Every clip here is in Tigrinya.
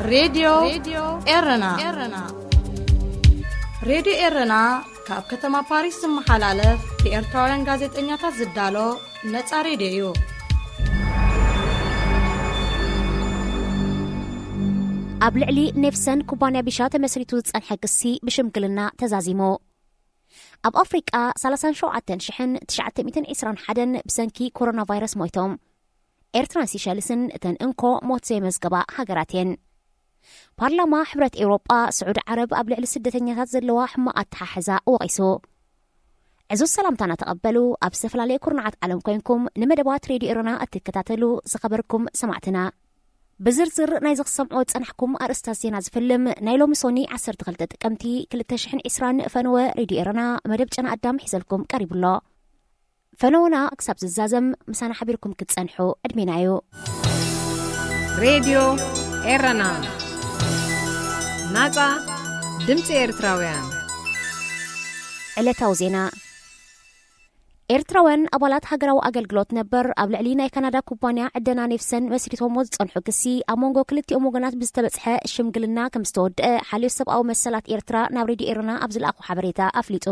ሬድዮ ኤረና። ሬድዮ ኤረና ካብ ከተማ ፓሪስ ዝመሓላለፍ ብኤርትራውያን ጋዜጠኛታት ዝዳሎ ነጻ ሬድዮ እዩ። ኣብ ልዕሊ ኔፍሰን ኩባንያ ቢሻ ተመስሪቱ ዝጸንሐ ክሲ ብሽምግልና ተዛዚሙ። ኣብ ኣፍሪቃ ሰላሳን ሸውዓተን ሽሕን ትሽዓተ ሚእትን ዕስራን ሓደን ብሰንኪ ኮሮና ቫይረስ ሞይቶም። ኤርትራን ሲሸልስን እተን እንኮ ሞት ዘየመዝገባ ሃገራት እየን። ፓርላማ ሕብረት ኤውሮጳ ስዑዲ ዓረብ ኣብ ልዕሊ ስደተኛታት ዘለዋ ሕማቕ ኣተሓሕዛ ወቒሱ። ዕዙዝ ሰላምታና ተቐበሉ። ኣብ ዝተፈላለየ ኩርናዓት ዓለም ኮይንኩም ንመደባት ሬድዮ ኤረና እትከታተሉ ዝኸበርኩም ሰማዕትና፣ ብዝርዝር ናይዚ ክሰምዖ ዝጸናሕኩም ኣርእስታት ዜና ዝፍልም ናይ ሎሚ ሶኒ ዓሰርተ ክልተ ጥቅምቲ ክልተ ሽሕን ዕስራን ፈነወ ሬድዮ ኤረና መደብ ጨና ኣዳም ሒዘልኩም ቀሪቡ ኣሎ። ፈነወና ክሳብ ዝዛዘም ምሳና ሓቢርኩም ክትጸንሑ ዕድሜና እዩ። ሬድዮ ኤረና፣ ናጻ ድምጺ ኤርትራውያን። ዕለታዊ ዜና። ኤርትራውያን ኣባላት ሃገራዊ ኣገልግሎት ነበር ኣብ ልዕሊ ናይ ካናዳ ኩባንያ ዕደና ኔፍሰን መስሪቶሞ ዝጸንሑ ክሲ ኣብ መንጎ ክልቲኦም ወገናት ብዝተበጽሐ ሽምግልና ከም ዝተወድአ ሓልዮት ሰብኣዊ መሰላት ኤርትራ ናብ ሬድዮ ኤረና ኣብ ዝለኣኹ ሓበሬታ ኣፍሊጡ።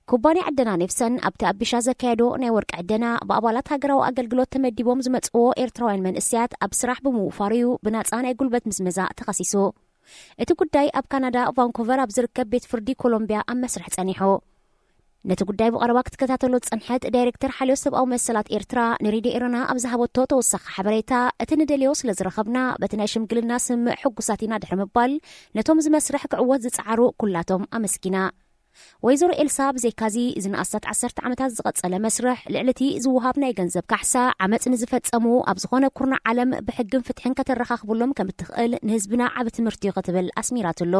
ኩባንያ ዕደና ኔፍሰን ኣብቲ ኣብ ቢሻ ዘካየዶ ናይ ወርቂ ዕደና ብኣባላት ሃገራዊ ኣገልግሎት ተመዲቦም ዝመጽእዎ ኤርትራውያን መንእሰያት ኣብ ስራሕ ብምውፋሩ እዩ ብናጻ ናይ ጉልበት ምዝመዛ ተኸሲሱ። እቲ ጉዳይ ኣብ ካናዳ ቫንኮቨር ኣብ ዝርከብ ቤት ፍርዲ ኮሎምቢያ ኣብ መስርሕ ጸኒሑ። ነቲ ጉዳይ ብቐረባ ክትከታተሎ ዝጸንሐት ዳይሬክተር ሓልዮት ሰብኣዊ መሰላት ኤርትራ ንሬድዮ ኤረና ኣብ ዝሃበቶ ተወሳኺ ሓበሬታ፣ እቲ ንደልዮ ስለ ዝረኸብና በቲ ናይ ሽምግልና ስምምዕ ሕጉሳት ኢና ድሕሪ ምባል፣ ነቶም እዚ መስርሕ ክዕወት ዝጸዓሩ ኩላቶም ኣመስጊና። ወይዘሮ ኤልሳ ብዘይካዚ እዚ ንኣስታት ዓሰርተ ዓመታት ዝቐጸለ መስርሕ ልዕሊ እቲ ዝወሃብ ናይ ገንዘብ ካሕሳ ዓመጽ ንዝፈጸሙ ኣብ ዝኾነ ኩርናዕ ዓለም ብሕግን ፍትሕን ከተረኻኽብሎም ከም እትኽእል ንህዝብና ዓቢ ትምህርቲ እዩ ክትብል ኣስሚራትሉ።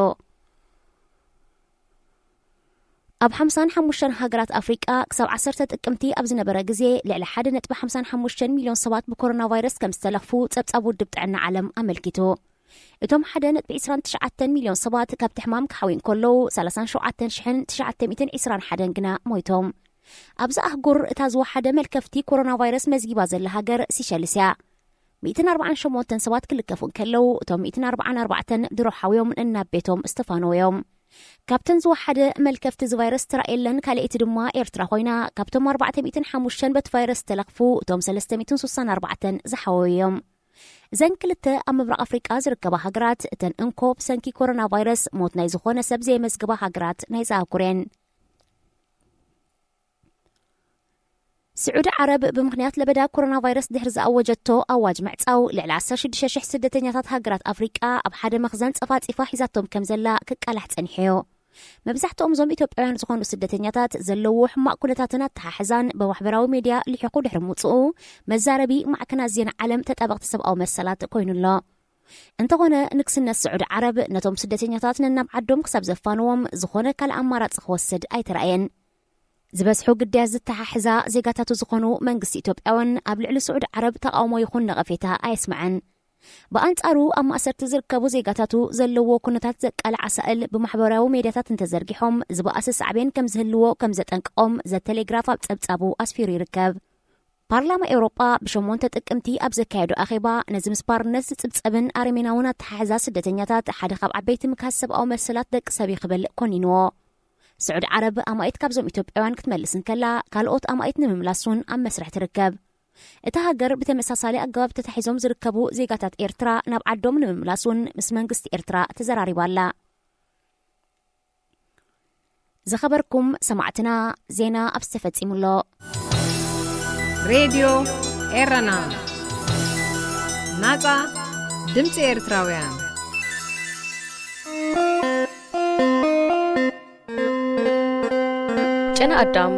ኣብ ሓምሳን ሓሙሽተን ሃገራት ኣፍሪቃ ክሳብ ዓሰርተ ጥቅምቲ ኣብ ዝነበረ ግዜ ልዕሊ ሓደ ነጥቢ ሓምሳን ሓሙሽተን ሚልዮን ሰባት ብኮሮና ቫይረስ ከም ዝተለኽፉ ጸብጻብ ውድብ ጥዕና ዓለም ኣመልኪቱ። እቶም ሓደ ነጥቢ ዕስራን ትሽዓተን ሚልዮን ሰባት ካብቲ ሕማም ክሓውዩ እንከለዉ፣ ሰላሳን ሸውዓተን ሽሕን ትሽዓተ ሚእትን ዕስራን ሓደን ግና ሞይቶም። ኣብዚ ኣህጉር እታ ዝወሓደ መልከፍቲ ኮሮና ቫይረስ መዝጊባ ዘላ ሃገር ሲሸልስ እያ። ሚእትን ኣርባዓን ሸሞንተን ሰባት ክልከፉ እንከለዉ፣ እቶም ሚእትን ኣርባዓን ኣርባዕተን ድሮ ሓውዮም ነናብ ቤቶም ዝተፋነዉ እዮም። ካብተን ዝወሓደ መልከፍቲ እዚ ቫይረስ ተራእየለን ካልኣይቲ ድማ ኤርትራ ኮይና፣ ካብቶም ኣርባዕተ ሚእትን ሓሙሽተን በቲ ቫይረስ ዝተለኽፉ፣ እቶም ሰለስተ ሚእትን ስሳን ኣርባዕተን ዝሓወዩ እዮም። እዘን ክልተ ኣብ ምብራቕ ኣፍሪቃ ዝርከባ ሃገራት፣ እተን እንኮ ብሰንኪ ኮሮና ቫይረስ ሞት ናይ ዝኾነ ሰብ ዘየመዝግባ ሃገራት ናይዚ ኣህጉር እየን። ስዑዲ ዓረብ ብምኽንያት ለበዳ ኮሮና ቫይረስ ድሕሪ ዝኣወጀቶ ኣዋጅ ምዕጻው፣ ልዕሊ ዓሰርተ ሽዱሽተ ሽሕ ስደተኛታት ሃገራት ኣፍሪቃ ኣብ ሓደ መኽዘን ጸፋጺፋ ሒዛቶም ከም ዘላ ክቃላሕ ጸኒሑ እዩ። መብዛሕትኦም እዞም ኢትዮጵያውያን ዝኾኑ ስደተኛታት ዘለዎ ሕማቕ ኩነታትን ኣተሓሕዛን ብማሕበራዊ ሜድያ ልሒኹ ድሕሪ ምውጽኡ፣ መዛረቢ ማዕከናት ዜና ዓለም ተጣበቕቲ ሰብኣዊ መሰላት ኮይኑ ኣሎ። እንተኾነ፣ ንግስነት ስዑዲ ዓረብ ነቶም ስደተኛታት ነናብ ዓዶም ክሳብ ዘፋንዎም ዝኾነ ካልእ ኣማራጺ ክወስድ ኣይተራእየን። ዝበዝሑ ግዳያት ዝተሓሕዛ ዜጋታቱ ዝኾኑ መንግስቲ ኢትዮጵያ እውን ኣብ ልዕሊ ስዑዲ ዓረብ ተቓውሞ ይኹን ነቐፌታ ኣየስምዐን። ብኣንጻሩ፣ ኣብ ማእሰርቲ ዝርከቡ ዜጋታቱ ዘለዎ ኩነታት ዘቃልዕ ኣሳእል ብማሕበራዊ ሜድያታት እንተዘርጊሖም፣ ዝበኣሰ ሳዕቤን ከም ዝህልዎ ከም ዘጠንቅቖም ዘ ቴሌግራፍ ኣብ ጸብጻቡ ኣስፊሩ ይርከብ። ፓርላማ ኤውሮጳ ብሸሞንተ ጥቅምቲ ኣብ ዘካየዶ ኣኼባ፣ ነዚ ምስ ባርነት ዝጽብጸብን ኣረሜናውን ኣተሓሕዛ ስደተኛታት ሓደ ካብ ዓበይቲ ምክሃስ ሰብኣዊ መሰላት ደቂ ሰብ እዩ ክብል ኮኒንዎ። ስዑዲ ዓረብ ኣማኢት ካብዞም ኢትዮጵያውያን ክትመልስ እንከላ፣ ካልኦት ኣማኢት ንምምላስ እውን ኣብ መስርሕ ትርከብ። እታ ሃገር ብተመሳሳሊ ኣገባብ ተታሒዞም ዝርከቡ ዜጋታት ኤርትራ ናብ ዓዶም ንምምላስ እውን ምስ መንግስቲ ኤርትራ ተዘራሪባ ኣላ። ዝኸበርኩም ሰማዕትና፣ ዜና ኣብ ዝተፈጺሙ ኣሎ። ሬድዮ ኤረና፣ ናጻ ድምጺ ኤርትራውያን። ጨና ኣዳም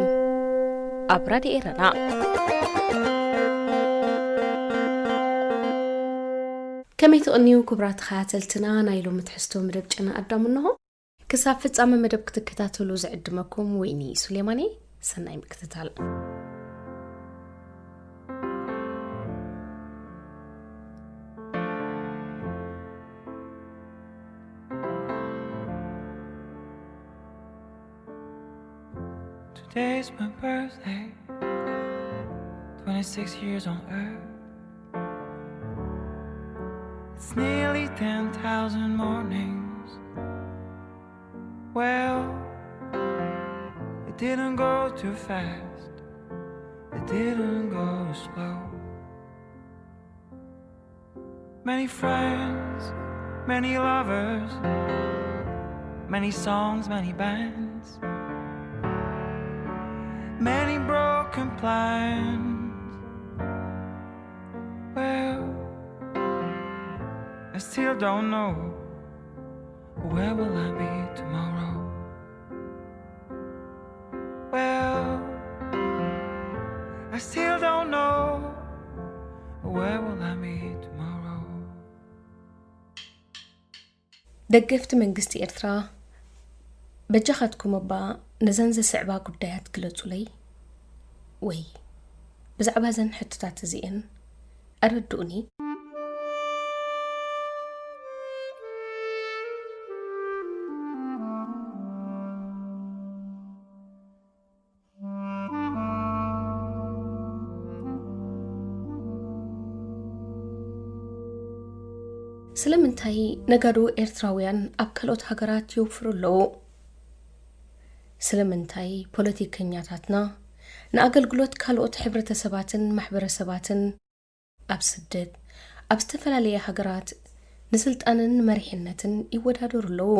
ኣብ ራድዮ ኤረና። ከመይ ትቕንዩ ክቡራት ተኸታተልትና፣ ናይ ሎሚ ትሕዝቶ መደብ ጨና ኣዳም እንሆ። ክሳብ ፍጻመ መደብ ክትከታተሉ ዝዕድመኩም ወይኒ ሱሌማን እየ። ሰናይ ምክትታል። Today's my birthday, twenty-six years on earth. It's nearly ten thousand mornings. Well, it didn't go too fast, it didn't go slow. Many friends, many lovers, many songs, many bands, many broken plans. Well, I still don't know, where will I be tomorrow? Well, I still don't know, where will I be tomorrow? ደገፍቲ መንግስቲ ኤርትራ፣ በጃኻትኩም እባ ነዘን ዘስዕባ ጉዳያት ግለጹለይ፣ ወይ ብዛዕባ እዘን ሕቶታት እዚኤን ኣረድኡኒ። ስለምንታይ ነጋዶ ኤርትራውያን ኣብ ካልኦት ሃገራት ይወፍሩ ኣለዉ? ስለምንታይ ፖለቲከኛታትና ንኣገልግሎት ካልኦት ሕብረተሰባትን ማሕበረሰባትን ኣብ ስደት፣ ኣብ ዝተፈላለየ ሃገራት ንስልጣንን መሪሕነትን ይወዳደሩ ኣለዉ?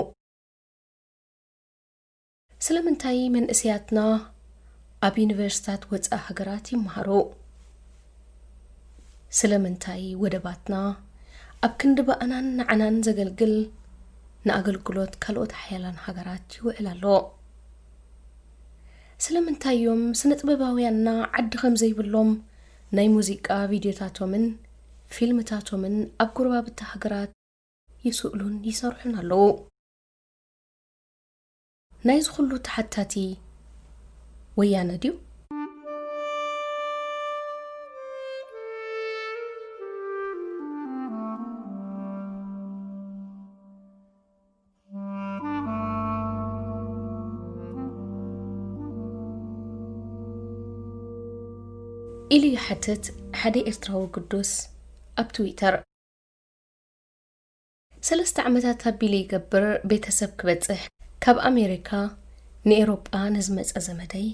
ስለምንታይ መንእሰያትና ኣብ ዩኒቨርሲታት ወጻኢ ሃገራት ይመሃሩ? ስለምንታይ ወደባትና ኣብ ክንዲ ብኣናን ንዓናን ዘገልግል ንኣገልግሎት ካልኦት ሓያላን ሃገራት ይውዕል ኣሎ? ስለምንታይ እዮም ስነ ጥበባውያንና ዓዲ ከም ዘይብሎም ናይ ሙዚቃ ቪድዮታቶምን ፊልምታቶምን ኣብ ጎረባብቲ ሃገራት ይስእሉን ይሰርሑን ኣለዉ? ናይዚ ኩሉ ተሓታቲ ወያነ ድዩ? ኢሉ ይሓትት ሓደ ኤርትራዊ ግዱስ ኣብ ትዊተር። ሰለስተ ዓመታት ኣቢለ ይገብር ቤተሰብ ክበጽሕ ካብ ኣሜሪካ ንኤሮጳ ንዝመጸ ዘመደይ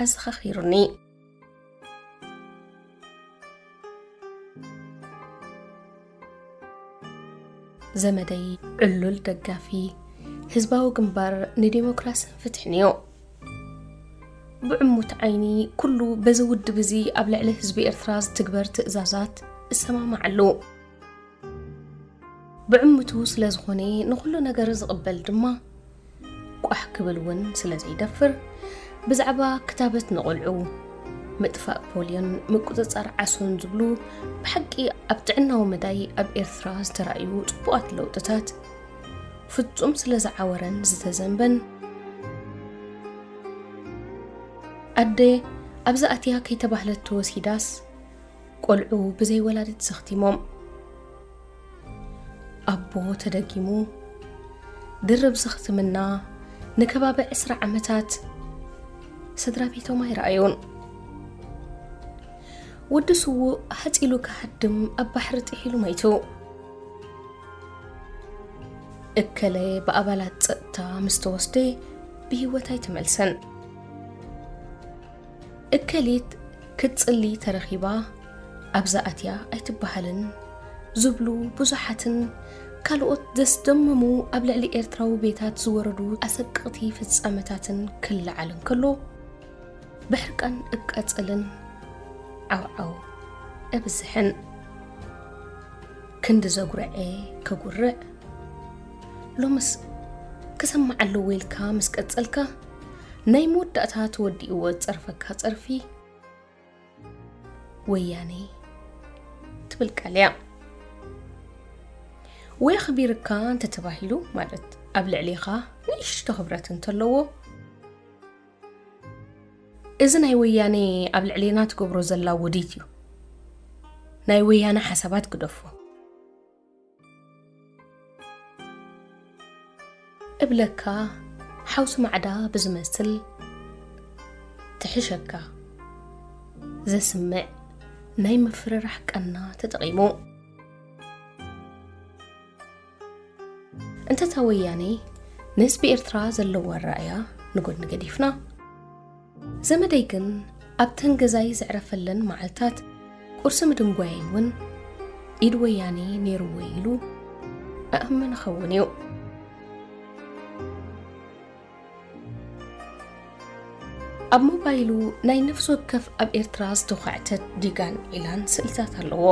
ኣዘኻኺሩኒ። ዘመደይ ዕሉል ደጋፊ ህዝባዊ ግንባር ንዴሞክራስን ፍትሕንዮ። ብዕሙት ዓይኒ ኩሉ በዚ ውድብ እዚ ኣብ ልዕሊ ህዝቢ ኤርትራ ዝትግበር ትእዛዛት እሰማማዓሉ። ብዕምቱ ስለ ዝኾነ ንኹሉ ነገር ዝቕበል ድማ ቋሕ ክብል እውን ስለ ዘይደፍር ብዛዕባ ክታበት ንቖልዑ፣ ምጥፋእ ፖልዮን ምቁጽጻር ዓሶን ዝብሉ ብሓቂ ኣብ ጥዕናዊ መዳይ ኣብ ኤርትራ ዝተራእዩ ጽቡቓት ለውጥታት ፍጹም ስለ ዝዓወረን ዝተዘንበን ኣደ ኣብዛ ኣትያ ከይተባህለት ተወሲዳስ ቆልዑ ብዘይ ወላዲት ዘኽቲሞም። ኣቦ ተደጊሙ ድርብ ዘኽትምና ንከባቢ ዕስራ ዓመታት ስድራ ቤቶም ኣይረኣዩን። ወዲ ስዉእ ሃጺሉ ክሃድም ኣብ ባሕሪ ጥሒሉ መይቱ። እከለ ብኣባላት ጸጥታ ምስ ተወስደ ብህይወት ኣይተመልሰን። እከሊት ክትጽሊ ተረኺባ ኣብዛ ኣትያ ኣይትበሃልን ዝብሉ ብዙሓትን ካልኦት ዘስደምሙ ኣብ ልዕሊ ኤርትራዊ ቤታት ዝወረዱ ኣሰቅቕቲ ፍጻመታትን ክለዓል እንከሎ ብሕርቃን እቃጸልን ዓውዓው እብዝሕን። ክንዲ ዘጉርዐ ከጉርዕ ሎምስ ክሰምዕ ኣለዎ ኢልካ ምስ ቀጸልካ ናይ መወዳእታ ተወዲእዎ ዝጸርፈካ ጸርፊ ወያኔ ትብል ቃል እያ። ወይ ኣኽቢርካ እንተተባሂሉ ማለት ኣብ ልዕሌኻ ንእሽቶ ክብረት እንተለዎ እዚ ናይ ወያኔ ኣብ ልዕሌና ትገብሮ ዘላ ውዲት እዩ። ናይ ወያነ ሓሳባት ግደፎ እብለካ ሓውሲ ማዕዳ ብዝመስል ትሕሸካ ዘስምዕ ናይ ምፍርራሕ ቀና ተጠቒሙ። እንተታ ወያኔ ንህዝቢ ኤርትራ ዘለዋ ኣረኣእያ ንጎድኒ ገዲፍና፣ ዘመደይ ግን ኣብተን ገዛይ ዘዕረፈለን መዓልታት ቁርሲ ምድንጓየይ እውን ኢድ ወያኔ ነይርዎ ኢሉ ኣእምን ኸውን እዩ። ኣብ ሞባይሉ ናይ ነፍሲ ወከፍ ኣብ ኤርትራ ዝተዃዕተት ዲጋን ዒላን ስእልታት ኣለዎ።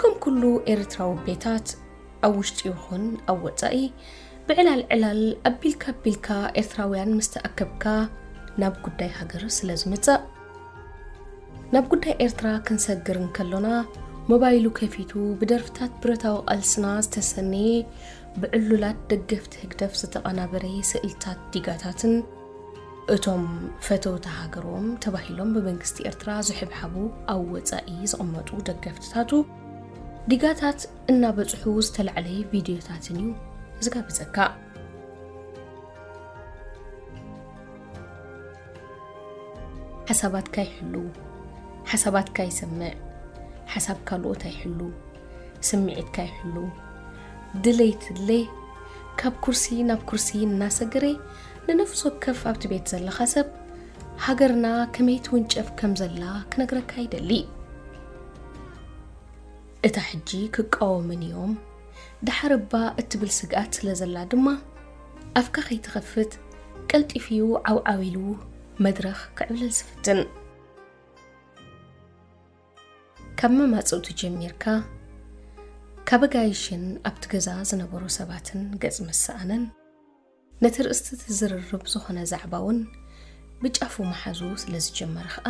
ከም ኩሉ ኤርትራዊ ቤታት፣ ኣብ ውሽጢ ይኹን ኣብ ወጻኢ፣ ብዕላል ዕላል ኣቢልካ ኣቢልካ ኤርትራውያን ምስ ተኣከብካ ናብ ጉዳይ ሃገር ስለ ዝምጸእ፣ ናብ ጉዳይ ኤርትራ ክንሰግር እንከሎና፣ ሞባይሉ ከፊቱ ብደርፍታት ብረታዊ ቃልስና ዝተሰነየ ብዕሉላት ደገፍቲ ህግደፍ ዝተቐናበረ ስእልታት ዲጋታትን እቶም ፈተውቲ ሃገሮም ተባሂሎም ብመንግስቲ ኤርትራ ዝሕብሓቡ ኣብ ወጻኢ ዝቕመጡ ደገፍትታቱ ዲጋታት እናበጽሑ ዝተላዕለ ቪድዮታትን እዩ ዝጋብዘካ። ሓሳባትካ ይሕሉ፣ ሓሳባትካ ይሰምዕ፣ ሓሳብ ካልኦት ኣይሕሉ፣ ስምዒትካ ይሕሉ። ድለይ ትድለይ ካብ ኩርሲ ናብ ኩርሲ እናሰገረ ንነፍሲ ወከፍ ኣብቲ ቤት ዘለኻ ሰብ ሃገርና ከመይ ትውንጨፍ ከም ዘላ ክነግረካ ይደሊ። እታ ሕጂ ክቃወምን እዮም፣ ደሓር እባ እትብል ስግኣት ስለ ዘላ ድማ፣ ኣፍካ ከይትኸፍት ቀልጢፉ እዩ ዓውዓው ኢሉ መድረኽ ክዕብልል ዝፍትን። ካብ መማጽእቱ ጀሚርካ፣ ካብ ኣጋይሽን ኣብቲ ገዛ ዝነበሩ ሰባትን ገጽ ምስኣንን፣ ነቲ ርእስቲ እቲ ዝርርብ ዝኾነ ዛዕባ እውን ብጫፉ ምሓዙ ስለ ዝጀመረ ኸኣ፣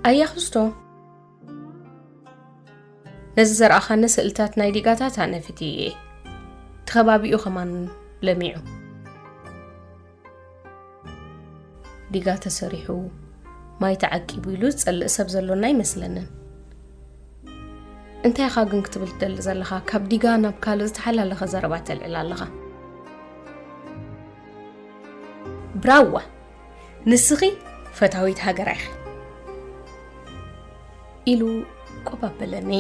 ኣያ ክስቶ፣ ነዚ ዘርኣኻኒ ስእልታት ናይ ዲጋታት ኣነ ፍትየየ። እቲ ከባቢኡ ኸማን ለሚዑ። ዲጋ ተሰሪሑ፣ ማይ ተዓቂቡ ኢሉ ዝጸልእ ሰብ ዘሎና ኣይመስለንን። እንታይ ኢኻ ግን ክትብል ትደሊ ዘለኻ? ካብ ዲጋ ናብ ካልእ ዝተሓላለኸ ዘረባ ተልዕል ኣለኻ። ብራዋ፣ ንስኺ ፈታዊት ሃገራ ኢኺ። ኢሉ ቆብ ኣበለኒ።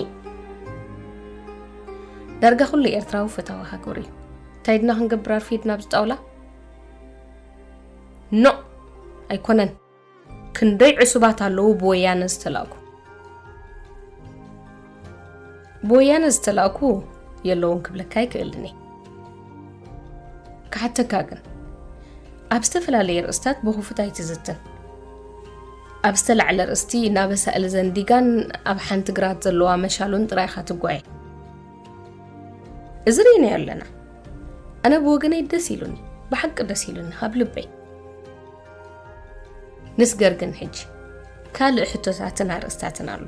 ዳርጋ ኩሉ ኤርትራዊ ፈታዊ ሃገሩ እዩ። እንታይ ድና ክንገብር ኣርፊድና ኣብዚ ጣውላ? ኖ፣ ኣይኮነን። ክንደይ ዕሱባት ኣለዉ ብወያነ ዝተላእኩ። ብወያነ ዝተላእኩ የለውን ክብለካ ኣይክእልን እየ። ክሓተካ ግን፣ ኣብ ዝተፈላለየ ርእስታት ብኽፉት ኣይትዝትን። ኣብ ዝተላዕለ ርእስቲ ናበሳ እልዘን ዲጋን ኣብ ሓንቲ ግራት ዘለዋ መሻሉን ጥራይ ኢኻ ትጓየ። እዚ ርኢናዮ ኣለና። ኣነ ብወገነይ ደስ ኢሉኒ፣ ብሓቂ ደስ ኢሉኒ ካብ ልበይ። ንስገር ግን ሕጂ ካልእ ሕቶታትን ኣርእስታትን ኣሎ።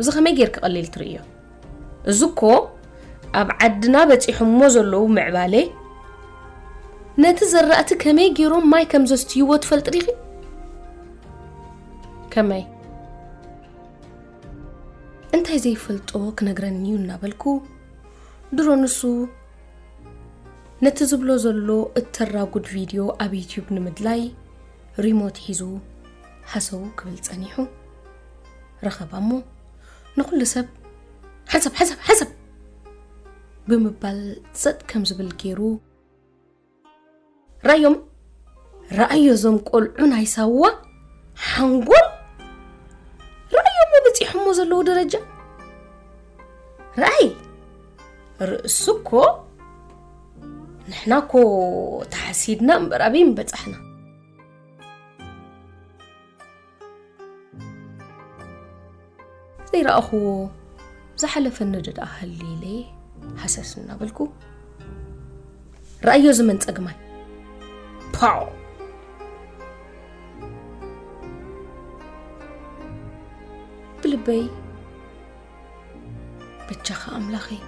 እዚ ከመይ ጌርኪ ቀሊል ትርእዮ? እዚ እኮ ኣብ ዓድና በጺሖሞ ዘለዉ ምዕባለ፣ ነቲ ዘራእቲ ከመይ ጌሮም ማይ ከም ዘስትይዎ ትፈልጢ ዲኺ? ከመይ? እንታይ ዘይፈልጦ ክነግረኒ እዩ እናበልኩ፣ ድሮ ንሱ ነቲ ዝብሎ ዘሎ እተራጉድ ቪድዮ ኣብ ዩትዩብ ንምድላይ ሪሞት ሒዙ ሃሰው ክብል ጸኒሑ። ረኸባ እሞ ንኹሉ ሰብ፣ "ሓንሳብ፣ ሓንሳብ፣ ሓንሳብ!" ብምባል ጸጥ ከም ዝብል ገይሩ፣ "ራዮም፣ ረኣዮ እዞም ቆልዑ ናይ ሳዋ ሓንጎል፣ ረኣዮሞ በጺሖሞ ዘለዉ ደረጃ። ረኣይ፣ ርእሱ እኮ፣ ንሕና እኮ ተሓሲድና እምበር ኣበይ ምበጻሕና?" ዘይረኣኹዎ ዝሓለፈኒ ዶ ደኣ ሃልዩ ኢለ ሃሰስ እናበልኩ፣ "ረኣዮ እዚ መንጸግ ማይ። ፓው!" ብልበይ፣ "በጃኻ ኣምላኸይ፣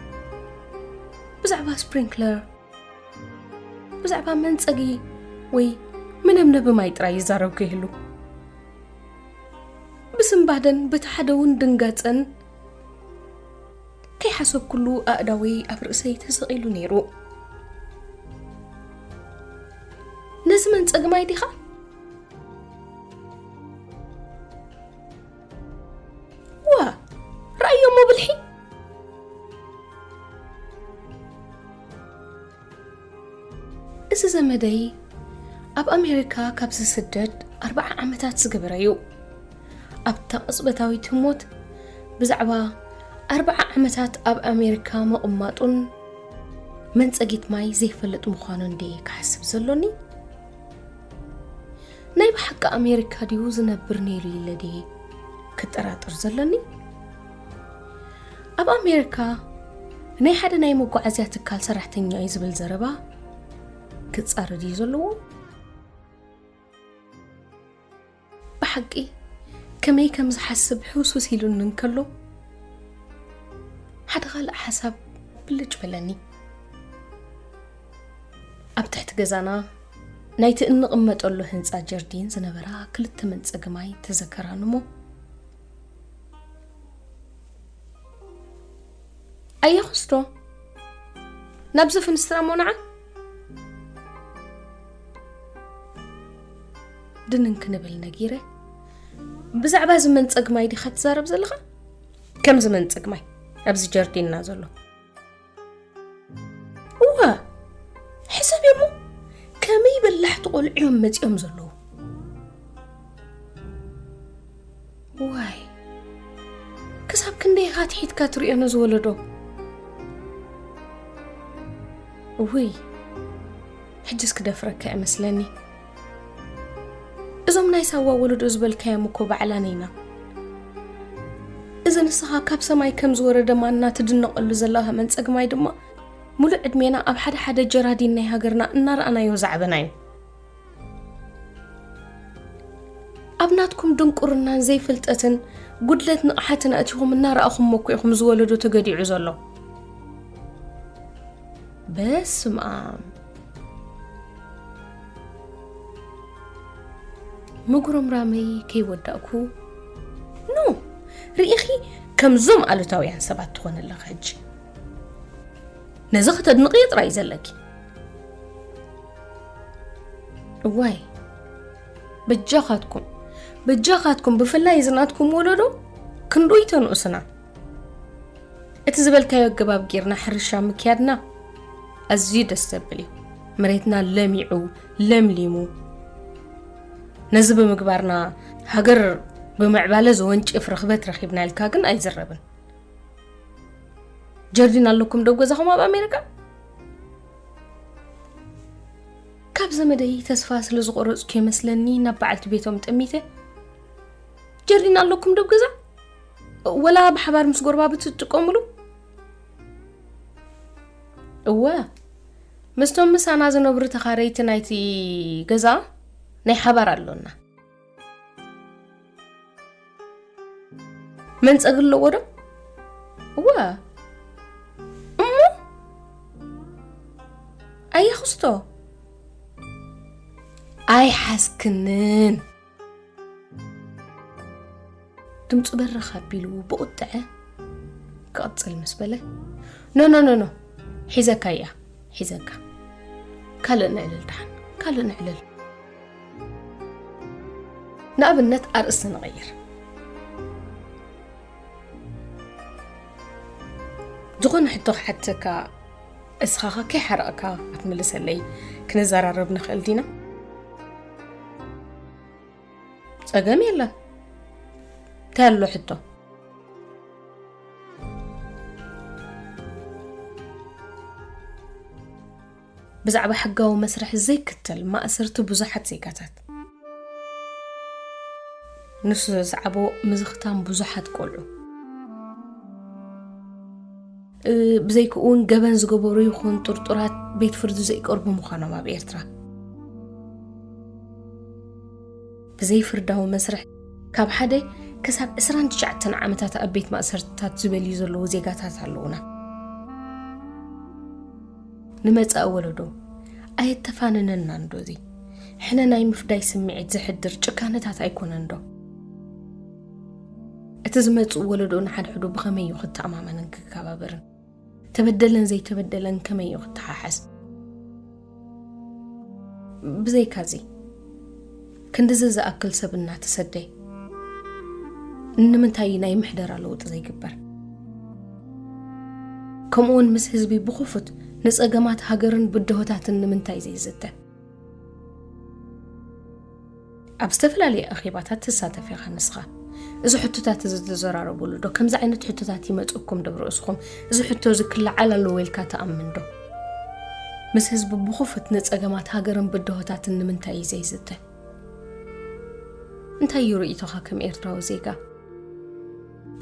ብዛዕባ ስፕሪንክለር፣ ብዛዕባ መንጸጊ ወይ መነብነቢ ማይ ጥራይ ይዛረብ ከይህሉ?" ብስንባደን ብቲ ሓደ እውን ድንጋጸን ከይሓሰብኩሉ ኣእዳወይ ኣብ ርእሰይ ተሰቒሉ ነይሩ። "ነዚ መንጸጊ ማይ ዲኻ?" ዘመደይ ኣብ ኣሜሪካ ካብ ዝስደድ ኣርብዓ ዓመታት ዝገበረ እዩ። ኣብታ ቅጽበታዊት ህሞት ብዛዕባ ኣርብዓ ዓመታት ኣብ ኣሜሪካ ምቕማጡን መንጸጊት ማይ ዘይፈልጥ ምዃኑን ድየ ክሓስብ ዘሎኒ? ናይ ብሓቂ ኣሜሪካ ድዩ ዝነብር ነይሩ ኢለ ድየ ክጠራጠር ዘሎኒ? ኣብ ኣሜሪካ ናይ ሓደ ናይ መጓዓዝያ ትካል ሰራሕተኛ እዩ ዝብል ዘረባ ክጻረድ እዩ ዘለዎ። ብሓቂ ከመይ ከም ዝሓስብ ሕውሱስ ኢሉኒ እንከሎ፣ ሓደ ካልእ ሓሳብ ብልጭ በለኒ። ኣብ ትሕቲ ገዛና ናይቲ እንቕመጠሉ ህንጻ ጀርዲን ዝነበራ ክልተ መንጸጊ ማይ ተዘከራኒ እሞ፣ ኣየኹስቶ ናብዚ ፍንስትራ እሞ ንዓ ድንን ክንብል ነጊረ፣ ብዛዕባ እዚ መንጸግ ማይ ዲኻ ትዛረብ ዘለኻ? ከምዚ መንጸግ ማይ ኣብዚ ጀርዲንና ዘሎ? እወ፣ ሕሰብ እሞ ከመይ በላሕቲ ቆልዑ እዮም መጺኦም ዘለዉ። ዋይ፣ ክሳብ ክንደይ ኢኻ ትሒትካ ትርእዮ ነዚ ወለዶ? እውይ፣ ሕጅስ ክደፍረካ እመስለኒ። እዞም ናይ ሳዋ ወለዶ ዝበልካዮም እኮ ባዕላን ኢና። እዚ ንስኻ ካብ ሰማይ ከም ዝወረደ ማና ትድነቐሉ ዘለኻ መንጸግ ማይ ድማ፣ ሙሉእ ዕድሜና ኣብ ሓደ ሓደ ጀራዲን ናይ ሃገርና እናረኣናዮ ዝዓበና እዩ። ኣብ ናትኩም ድንቁርናን ዘይፍልጠትን ጉድለት ንቕሓትን ኣእቲኹም እናረኣኹሞ እኮ ኢኹም እዚ ወለዶ ተገዲዑ ዘሎ። በስመ ኣብ። ምጉርምራመይ ከይወዳእኩ፣ ኖ፣ ርኢኺ፣ ከምዞም ኣሉታውያን ሰባት ትኾኒ ኣለኺ ሕጂ። ነዚ ከተድንቕዮ ጥራይ እዩ ዘለኪ። እዋይ፣ በጃኻትኩም፣ በጃኻትኩም፣ ብፍላይ እዚ ናትኩም ወለዶ ክንድኡ ኣይተንእሱና። እቲ ዝበልካዮ ኣገባብ ጌርና ሕርሻ ምክያድና ኣዝዩ ደስ ዘብል እዩ። መሬትና ለሚዑ፣ ለምሊሙ። ነዚ ብምግባርና ሃገር ብምዕባለ ዘወንጭፍ ርኽበት ረኺብና ኢልካ ግን ኣይዝረብን። ጀርዲን ኣለኩም ዶ ኣብ ገዛኹም ኣብ ኣሜሪካ? ካብ ዘመደይ ተስፋ ስለ ዝቆረጽኩ ይመስለኒ ናብ በዓልቲ ቤቶም ጠሚተ። ጀርዲን ኣለኩም ዶ ኣብ ገዛ? ወላ ብሓባር ምስ ጎረባብቲ ትጥቀሙሉ? እወ፣ ምስቶም ምሳና ዝነብሩ ተኻረይቲ ናይቲ ገዛ ናይ ሓባር ኣሎና። መንጸግ ኣለዎ ዶ? እወ። እሞ ኣየኽስቶ? ኣይሓዝክንን። ድምፁ በረኽ ኣቢሉ ብቑጥዐ ክቕፅል ምስ በለ፣ ኖ፣ ኖ፣ ኖ፣ ኖ፣ ሒዘካ እያ፣ ሒዘካ። ካልእ ንዕልል ደሓን፣ ካልእ ንዕልል። ንኣብነት ኣርእስቲ ንቐይር። ዝኾነ ሕቶ ክሓተካ፣ እስኻኸ ከይሓረቕካ ክትምልሰለይ ክንዘራረብ ንኽእል ዲና? ጸገም የለን። እንታይ ኣሎ ሕቶ? ብዛዕባ ሕጋዊ መስርሕ ዘይክተል ማእሰርቲ ብዙሓት ዜጋታት፣ ንሱ ዘስዓቦ ምዝኽታም ብዙሓት ቆልዑ፣ እ፣ ብዘይክኡ እውን ገበን ዝገበሩ ይኹን ጥርጡራት ቤት ፍርዲ ዘይቀርቡ ምዃኖም ኣብ ኤርትራ። ብዘይፍርዳዊ መስርሕ ካብ ሓደ ክሳብ ዕስራን ትሽዓተን ዓመታት ኣብ ቤት ማእሰርትታት ዝበልዩ ዘለዉ ዜጋታት ኣለዉና። ንመጻኢ ወለዶ ኣየተፋንነናን ዶ እዚ? ሕነ ናይ ምፍዳይ ስምዒት ዘሕድር ጭካነታት ኣይኮነን ዶ? እቲ ዝመጽእ ወለዶ ንሓድሕዱ ብኸመይ እዩ ክተኣማመንን ክከባበርን? ተበደለን ዘይተበደለን ከመይ እዩ ክተሓሓዝ? ብዘይካዚ፣ ክንድዚ ዝኣክል ሰብ እናተሰደ፣ ንምንታይ እዩ ናይ ምሕደራ ለውጢ ዘይግበር? ከምኡውን ምስ ህዝቢ ብኽፉት ንጸገማት ሃገርን ብድሆታትን ንምንታይ ዘይዝተ? ኣብ ዝተፈላለየ ኣኼባታት ትሳተፍ ኢኻ ንስኻ። እዚ ሕቶታት እዚ ትዘራረቡሉ ዶ? ከምዚ ዓይነት ሕቶታት ይመጽእኩም ዶ ኣብ ርእስኹም? እዚ ሕቶ እዚ ክለዓል ኣለዎ ኢልካ ትኣምን ዶ? ምስ ህዝቢ ብኽፉት ንጸገማት ሃገርን ብድሆታትን ንምንታይ እዩ ዘይዝተ? እንታይ እዩ ርእይቶኻ ከም ኤርትራዊ ዜጋ?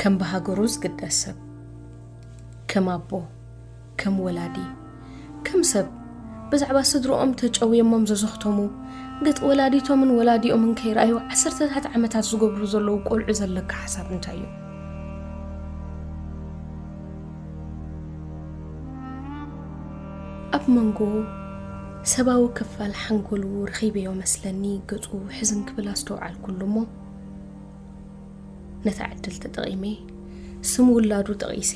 ከም ብሃገሩ ዝግደስ ሰብ፣ ከም ኣቦ፣ ከም ወላዲ፣ ከም ሰብ ብዛዕባ ስድርኦም ተጨውየሞም ዘዘኽተሙ፣ ገጥ ወላዲቶምን ወላዲኦምን ከይረኣዩ ዓሰርተታት ዓመታት ዝገብሩ ዘለዉ ቆልዑ ዘለካ ሓሳብ እንታይ እዩ? ኣብ መንጎ ሰባዊ ክፋል ሓንጎሉ ረኺበዮ መስለኒ፣ ገጹ ሕዝን ክብል ኣስተውዓልኩሉ እሞ፣ ነታ ዕድል ተጠቒመ፣ ስም ውላዱ ጠቒሰ፣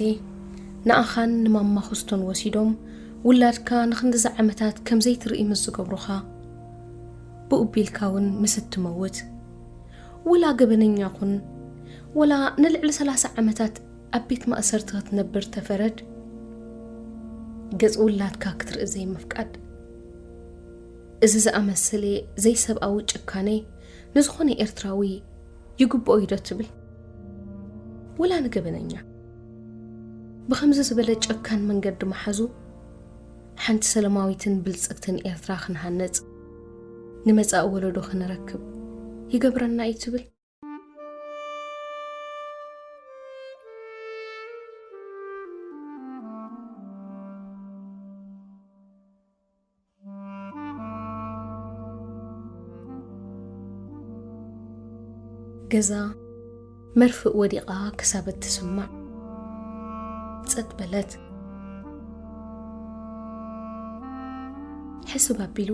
ንኣኻን ንማማ ክስቶን ወሲዶም፣ ውላድካ ንኽንድዚ ዓመታት ከም ዘይትርኢ ምስ ዝገብሩኻ፣ ብኡ ቢልካ እውን ምስ እትመውት፣ ወላ ገበነኛ ኩን፣ ወላ ንልዕሊ ሰላሳ ዓመታት ኣብ ቤት ማእሰርቲ ክትነብር ተፈረድ፣ ገጽ ውላድካ ክትርኢ ዘይምፍቃድ፣ እዚ ዝኣመሰለ ዘይሰብኣዊ ጭካኔ ንዝኾነ ኤርትራዊ ይግብኦ እዩ ዶ ትብል? ወላ ንገበነኛ ብኸምዚ ዝበለ ጨካን መንገዲ ምሓዙ፣ ሓንቲ ሰላማዊትን ብልጽግትን ኤርትራ ክንሃንጽ፣ ንመጻኢ ወለዶ ክንረክብ ይገብረና እዩ ትብል? ገዛ መርፍእ ወዲቓ ክሳብ እትስማዕ ጸጥ በለት። ሕስብ ኣቢሉ፣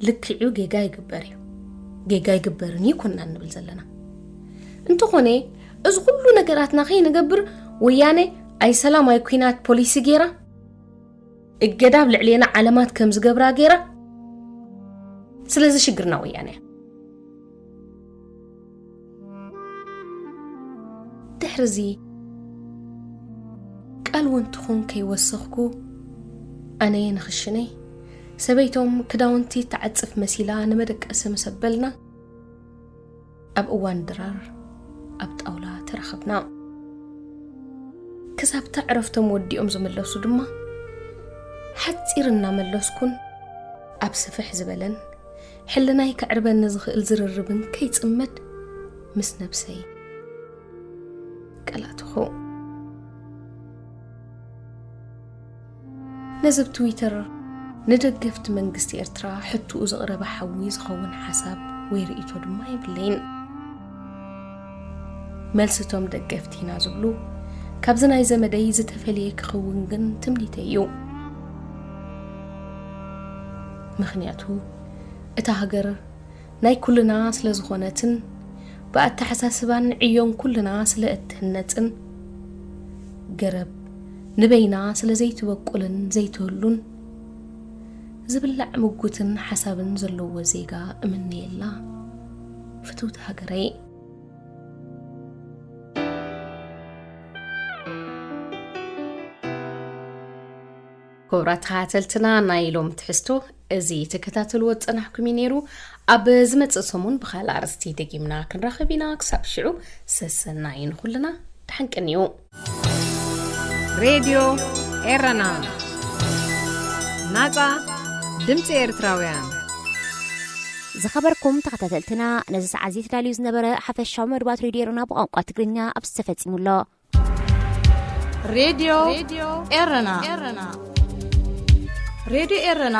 ልክዑ ጌጋ ይግበር እዩ፣ ጌጋ ይግበርን እዩ ኮና እንብል ዘለና። እንተኾነ፣ እዚ ኩሉ ነገራትና ከይንገብር፣ ወያነ ኣይ ሰላም ኣይ ኲናት ፖሊሲ ገይራ፣ እገዳ ኣብ ልዕሌና ዓለማት ከም ዝገብራ ገይራ። ስለዚ ሽግርና ወያነ እያ። ድሕርዚ ቃል እውን ትኹን ከይወሰኽኩ፣ ኣነ ንኽሽነይ፣ ሰበይቶም ክዳውንቲ ትዓጽፍ መሲላ ንመደቀሲ ምስ ኣበልና፣ ኣብ እዋን ድራር ኣብ ጣውላ ተራኸብና። ክሳብታ ዕረፍቶም ወዲኦም ዝምለሱ ድማ፣ ሓጺር እናመለስኩን ኣብ ስፍሕ ዝበለን ሕልናይ ከዕርበኒ ዝኽእል ዝርርብን ከይጽመድ ምስ ነብሰይ ቃል ኣተኹ። ነዚ ኣብ ትዊተር ንደገፍቲ መንግስቲ ኤርትራ ሕትኡ ዘቕረበ ሓዊ ዝኸውን ሓሳብ ወይ ርእይቶ ድማ የብለይን። መልሲ እቶም ደገፍቲ ኢና ዝብሉ ካብዚ ናይ ዘመደይ ዝተፈልየ ክኸውን ግን ትምኒተይ እዩ። ምኽንያቱ እታ ሃገር ናይ ኩልና ስለ ዝኾነትን ብኣተሓሳስባን ዕዮን ኩልና ስለ እትህነጽን፣ ገረብ ንበይና ስለ ዘይትበቁልን ዘይትህሉን፣ ዝብላዕ ምጉትን ሓሳብን ዘለዎ ዜጋ እምነየላ፣ ፍትውቲ ሃገረይ። ክቡራት ተኸታተልትና፣ ናይ ሎም ትሕዝቶ እዚ ትከታተልዎ ዝጸናሕኩም እዩ ነይሩ። ኣብ ዝመጽእ ሰሙን ብኻልእ ኣርእስቲ ደጊምና ክንራኸብ ኢና። ክሳብ ሽዑ ሰሰናይ ንኹልና፣ ደሓን ቅንዩ። ሬድዮ ኤረና፣ ናጻ ድምጺ ኤርትራውያን። ዝኸበርኩም ተኸታተልትና፣ ነዚ ሰዓት እዚ ተዳልዩ ዝነበረ ሓፈሻዊ መደባት ሬድዮ ኤረና ብቋንቋ ትግርኛ ኣብዚ ተፈጺሙ ኣሎ። ሬድዮ ኤረና። ሬድዮ ኤረና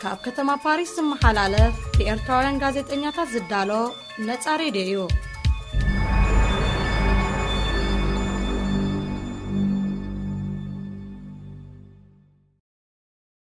ካብ ከተማ ፓሪስ ዝመሓላለፍ ብኤርትራውያን ጋዜጠኛታት ዝዳሎ ነጻ ሬድዮ እዩ።